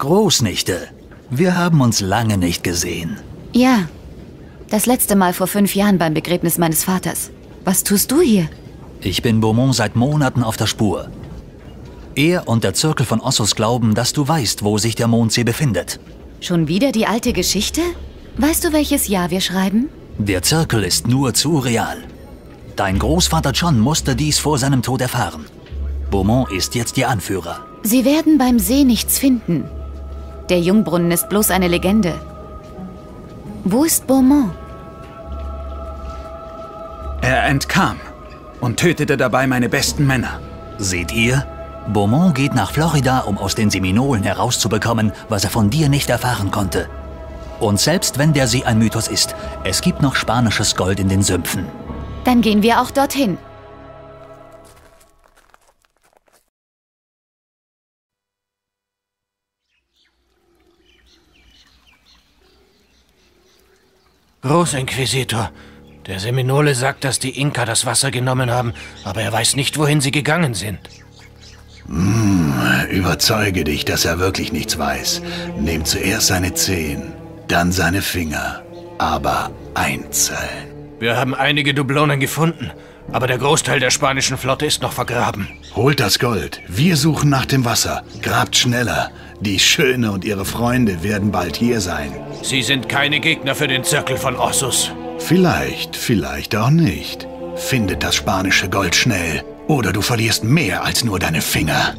Großnichte. Wir haben uns lange nicht gesehen. Ja, das letzte Mal vor 5 Jahren beim Begräbnis meines Vaters. Was tust du hier? Ich bin Beaumont seit Monaten auf der Spur. Er und der Zirkel von Ossus glauben, dass du weißt, wo sich der Mondsee befindet. Schon wieder die alte Geschichte? Weißt du, welches Jahr wir schreiben? Der Zirkel ist nur zu real. Dein Großvater John musste dies vor seinem Tod erfahren. Beaumont ist jetzt ihr Anführer. Sie werden beim See nichts finden. Der Jungbrunnen ist bloß eine Legende. Wo ist Beaumont? Er entkam und tötete dabei meine besten Männer. Seht ihr? Beaumont geht nach Florida, um aus den Seminolen herauszubekommen, was er von dir nicht erfahren konnte. Und selbst wenn der See ein Mythos ist, es gibt noch spanisches Gold in den Sümpfen. Dann gehen wir auch dorthin. Großinquisitor, der Seminole sagt, dass die Inka das Wasser genommen haben, aber er weiß nicht, wohin sie gegangen sind. Überzeuge dich, dass er wirklich nichts weiß. Nimm zuerst seine Zehen, dann seine Finger, aber einzeln. Wir haben einige Dublonen gefunden, aber der Großteil der spanischen Flotte ist noch vergraben. Holt das Gold. Wir suchen nach dem Wasser. Grabt schneller. Die Schöne und ihre Freunde werden bald hier sein. Sie sind keine Gegner für den Zirkel von Ossus. Vielleicht, vielleicht auch nicht. Findet das spanische Gold schnell, oder du verlierst mehr als nur deine Finger.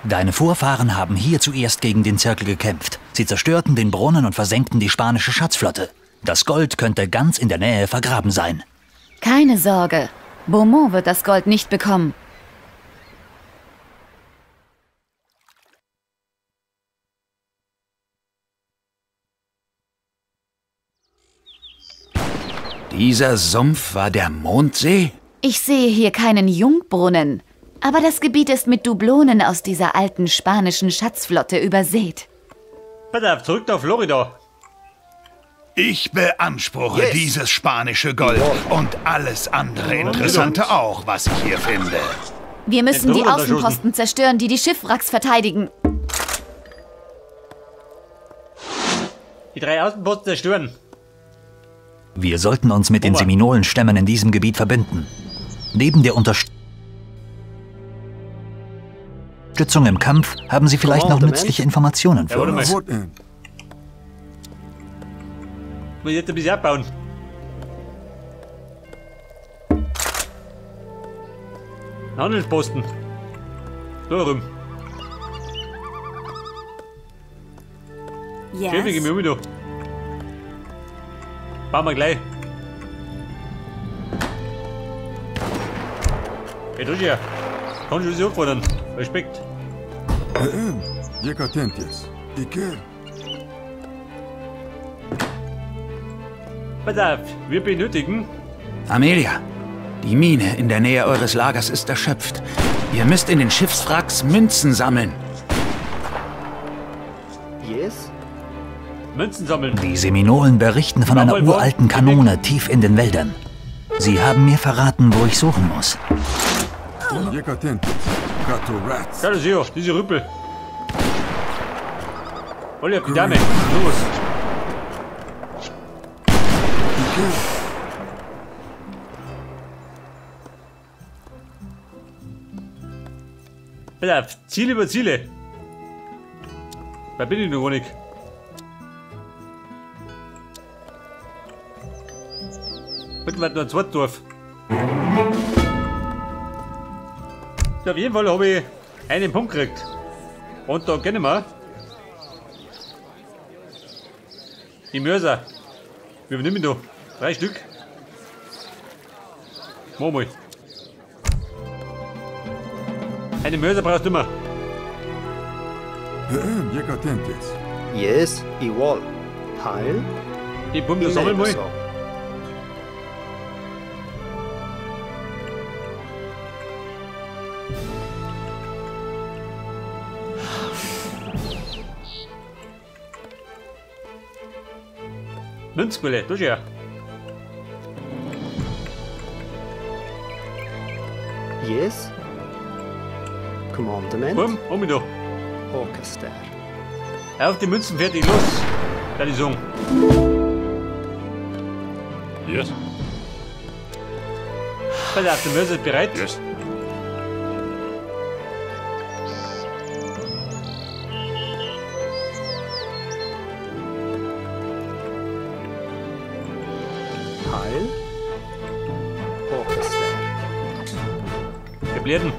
Deine Vorfahren haben hier zuerst gegen den Zirkel gekämpft. Sie zerstörten den Brunnen und versenkten die spanische Schatzflotte. Das Gold könnte ganz in der Nähe vergraben sein. Keine Sorge, Beaumont wird das Gold nicht bekommen. Dieser Sumpf war der Mondsee? Ich sehe hier keinen Jungbrunnen. Aber das Gebiet ist mit Dublonen aus dieser alten spanischen Schatzflotte übersät. Pass auf, zurück nach Florida. Ich beanspruche dieses spanische Gold und alles andere Interessante auch, was ich hier finde. Wir müssen die Außenposten zerstören, die die Schiffwracks verteidigen. Die 3 Außenposten zerstören. Wir sollten uns mit den Seminolenstämmen in diesem Gebiet verbünden. Neben der Unterstützung im Kampf haben sie vielleicht noch nützliche Informationen für uns. Muss ich jetzt ein bisschen abbauen. Handelsposten. Da rum. Yes. Schön, ich mich um da. Bauen wir gleich. Hey, du hier. Kannst du sie auffordern? Respekt. Pass auf, wir benötigen... Amelia, die Mine in der Nähe eures Lagers ist erschöpft. Ihr müsst in den Schiffswracks Münzen sammeln. Yes? Münzen sammeln. Die Seminolen berichten von einer uralten Kanone tief in den Wäldern. Sie haben mir verraten, wo ich suchen muss. Ja, das ist ja, diese Rüppel. Olli, die Dame. Los. Pass auf, Ziel über Ziele. Da bin ich noch gar nicht. Bitte war noch ein zweites Dorf. So, auf jeden Fall habe ich einen Punkt gekriegt. Und da kennen wir die Mörser. Wir nehmen da 3 Stück. Mach mal. Eine Mörser brauchst du immer. Yes, igual. Heil. Die Pumpe sammeln wir. Münzquelle, du ja. Yes. Commandement. Komm, hol mich doch. Orchester. Auf die Münzen, fertig, los. Kann ich sagen. Yes. Pass auf, der Mörser ist bereit. Yes. Heil. Orchester. Wir blieben.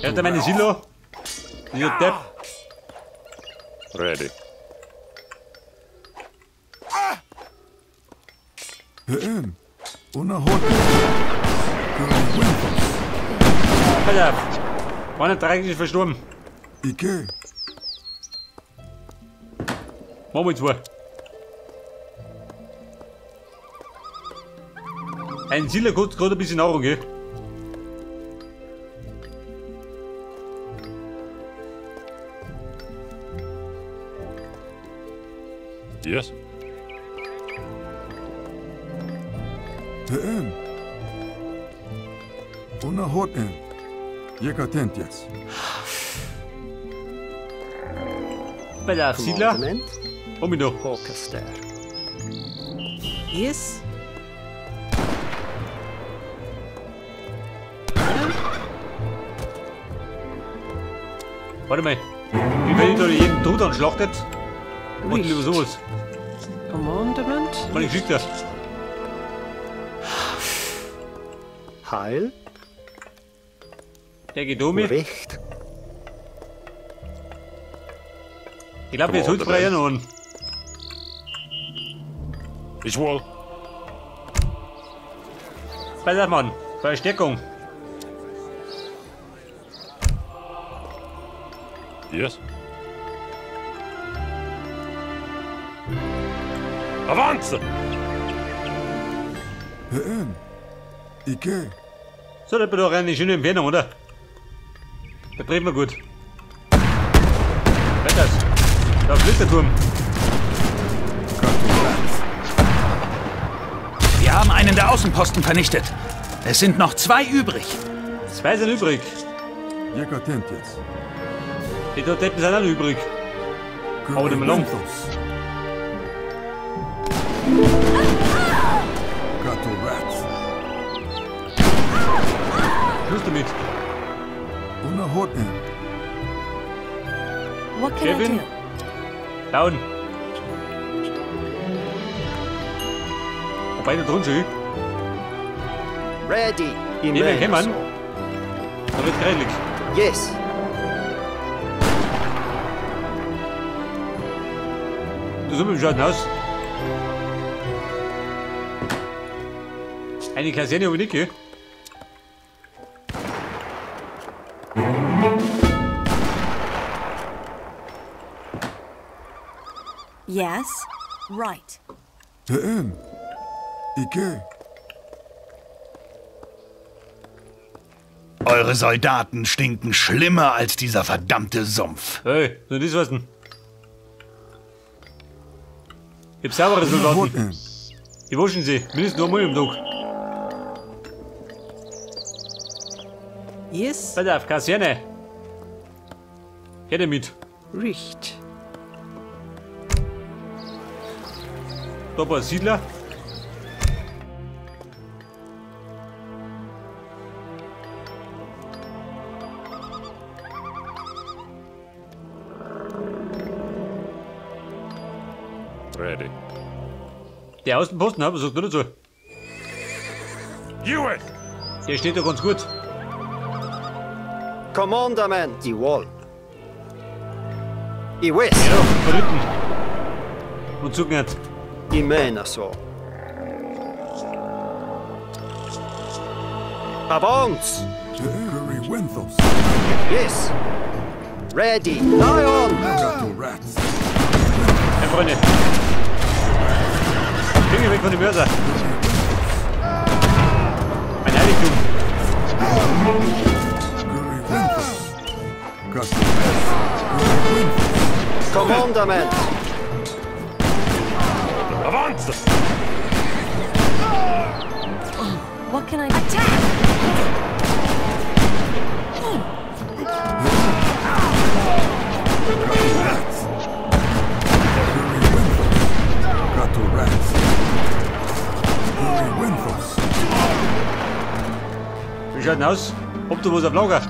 Er hat meine Silo. Dieser Depp. Ready. Pass auf. 31 ist verstorben. Ike. Machen wir zwei. Ein Silo kostet gerade ein bisschen Nahrung, gell? Yes. TN. Una hot en. Jekatentias. Pass auf, Siedler. Commandement. Hol mich doch. Orchester. Yes. Warte mal. Wie wenn ich da jeden Tod anschlachtet? Und lieber sowas. Commandement. Meine Geschichte. Heil. Der geht um mich. Recht. Ich glaube, jetzt holt's ja noch einen. Ich wohl. Pass auf, Mann. Verstärkung. Yes. Avance! TN. Ike. So, das wird doch eine schöne Entfernung, oder? Da drehen wir gut. Wetters. Da fliegt der Turm. Wir haben einen der Außenposten vernichtet. Es sind noch 2 übrig. 2 sind übrig. Jekatentias. Die dort sind auch noch übrig. Aber nicht mehr lang. Rats. Schluss damit. Una hot en. What can I Kevin? do? Down. Wobei da drunter schon. Ready. Nehmen wir Imenaso. Da wird greilig. Yes. Du so mit dem Schaden aus. Eine Kaserne habe ich nicht, gell? Yes. Right. TN. Ike. Eure Soldaten stinken schlimmer als dieser verdammte Sumpf. Hey, so das was denn? Ich hab saubere Soldaten. Die waschen sie, mindestens einmal am Tag. Yes. Pass auf, Kaserne. Her damit. Richt. Da ein paar Siedler. Ready. Der Außenposten, was sagt du dazu? Hewitt! Der steht da ganz gut. Commandement. Die Wall. Iwis. Ja, von hinten. Und zugehört. Imenaso. Avance. Curry Winthos. Yes. Ready. Lion. Gato Rats. Ja, Freunde. Finger weg von dem Mörser. Mein Heiligtum. Curry Winthos. Gato Rats. Curry Winthos. Commandement. Avance! What can I attack? Rats. Rats. Wie schaut denn aus? Ob du was auf Lager?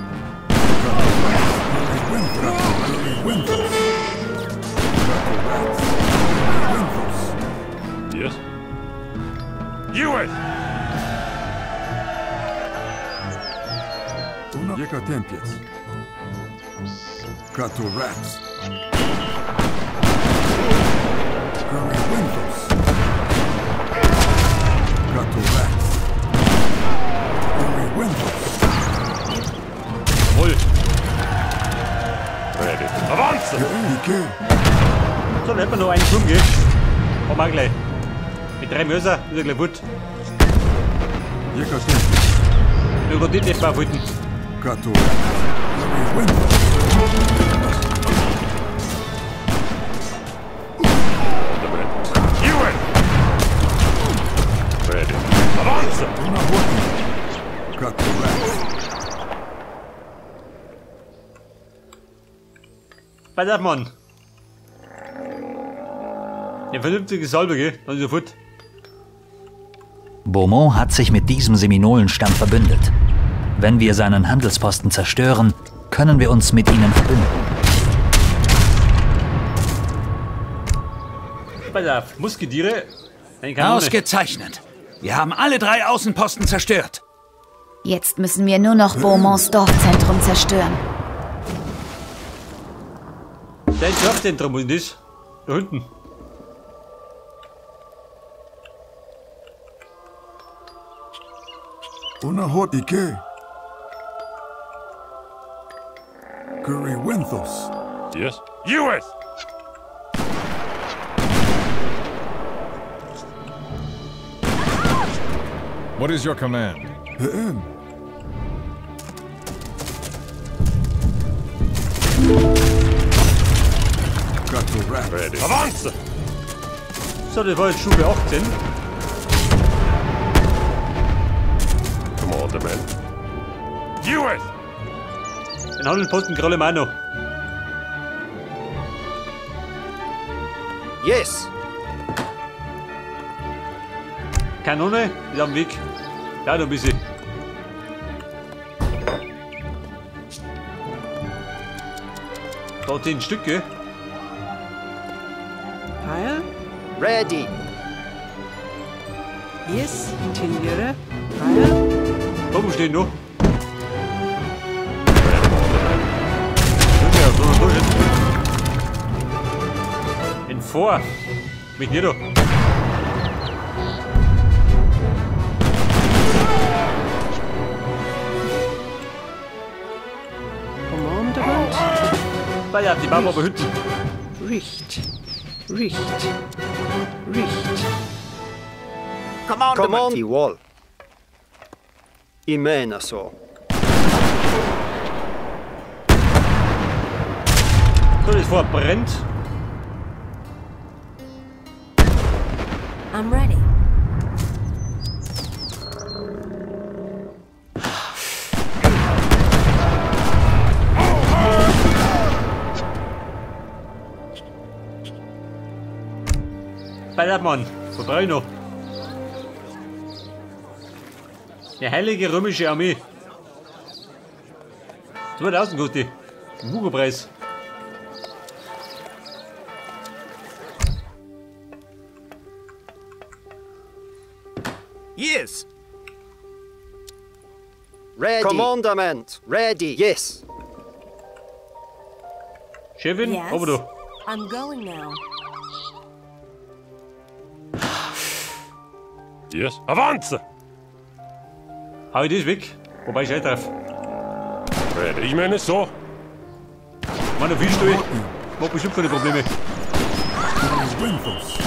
Yes. US. Yekatempias. Kato rats. Curry Winthos. Kato rats. Curry Winthos. Jawohl. Ready. Avance! So, dann hätten wir noch einen Turm, gell? Haben wir gleich. Mit 3 Mörser ist er gleich fort. Nur gerade nicht mehr wollten. Kato Curry Winthos. Ready. Avance! Kato rats. Pass auf, Mann. Eine vernünftige Salbe, gell? Dann ist er fort. Beaumont hat sich mit diesem Seminolenstamm verbündet. Wenn wir seinen Handelsposten zerstören, können wir uns mit ihnen verbünden. Pass auf, Musketiere. Eine Kanone. Ausgezeichnet. Wir haben alle 3 Außenposten zerstört. Jetzt müssen wir nur noch Beaumonts Dorfzentrum zerstören. Dein Dorfzentrum, wo ist das? Da hinten. Una hot Ike. Curry Winthos. Yes. US. What is your command? Kato rats. Ready. Avance! So, das war jetzt Stufe 18. Commandement. US. Den Handelsposten gerade auch noch. Yes. Kanone ist am Weg. Ja, noch ein bisschen. Da 10 Stück, gell? Pile. Ready. Yes, Tinjere. Pile. Oben stehen noch. In vor. Mich nicht da. Commandement. Ja, die Bauern aber hinten. Richt. Richt. Richt. Command the wall. Imena so. So, das Fort brennt. I'm ready. Pass auf, Mann. Wo brauche ich noch? Eine heilige römische Armee. 2000 kostet die. Ein Hugo-Preis. Yes. Ready. Commandement. Ready. Yes. Chefin, Yes. aber du. I'm going now. Yes. Avance! Hau ich das weg? Wobei ich drauf. Ready. Ich meine so. Mann, viel Stuhl. Macht bestimmt keine Probleme. Winthos.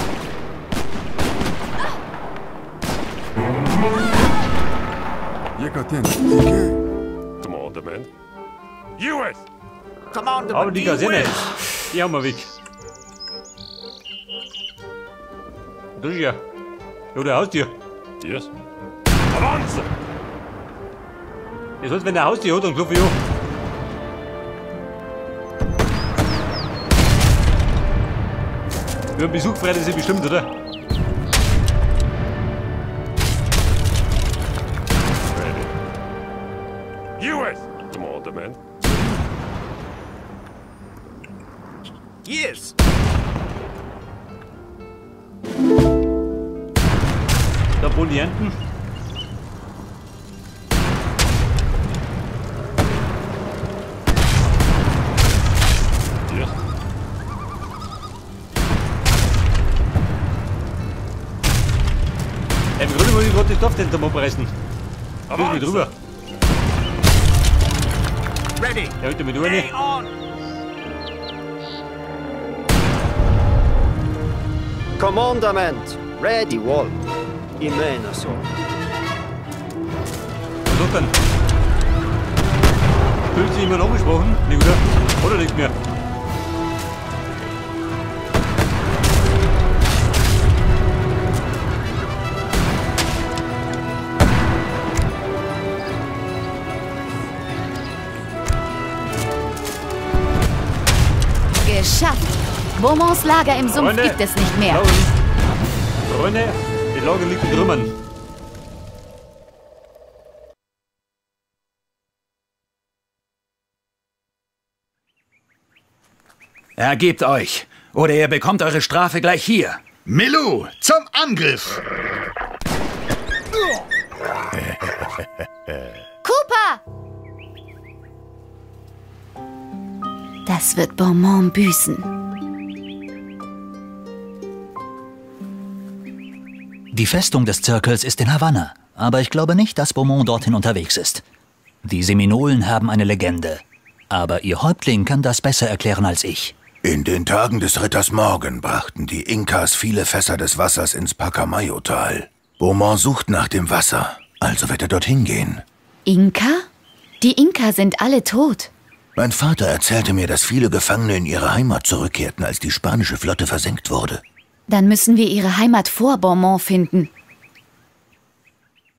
Yekaten. Ike. Commandement. US. Aber die Kaserne, die haben wir weg. Das ist ja. Ja, der Haustier. Yes. Avance! Das heißt, wenn der Haustier hat, dann klopfe ich an. Über den Besuch freut er sich bestimmt, oder? Ready. US Commandment. Yes. Da wohnen die Enten. Yes. Im Grunde muss ich gerade das Dorfzentrum abreißen. Da muss ich drüber. Ready. Ja, bitte mit Urne. Commandament. Ready, wall. Imena so. Was hat denn? Fühlt sich jemand angesprochen? Nee, oder? Oder nicht mehr? Geschafft! Beaumonts Lager im Sumpf Freunde, gibt es nicht mehr. Freunde, die Lager liegt in Trümmern. Ergebt euch, oder ihr bekommt eure Strafe gleich hier. Milou, zum Angriff! Cooper! Das wird Beaumont büßen. Die Festung des Zirkels ist in Havanna, aber ich glaube nicht, dass Beaumont dorthin unterwegs ist. Die Seminolen haben eine Legende, aber ihr Häuptling kann das besser erklären als ich. In den Tagen des Ritters Morgan brachten die Inkas viele Fässer des Wassers ins Pacamayo-Tal. Beaumont sucht nach dem Wasser, also wird er dorthin gehen. Inka? Die Inka sind alle tot. Mein Vater erzählte mir, dass viele Gefangene in ihre Heimat zurückkehrten, als die spanische Flotte versenkt wurde. Dann müssen wir ihre Heimat vor Beaumont finden.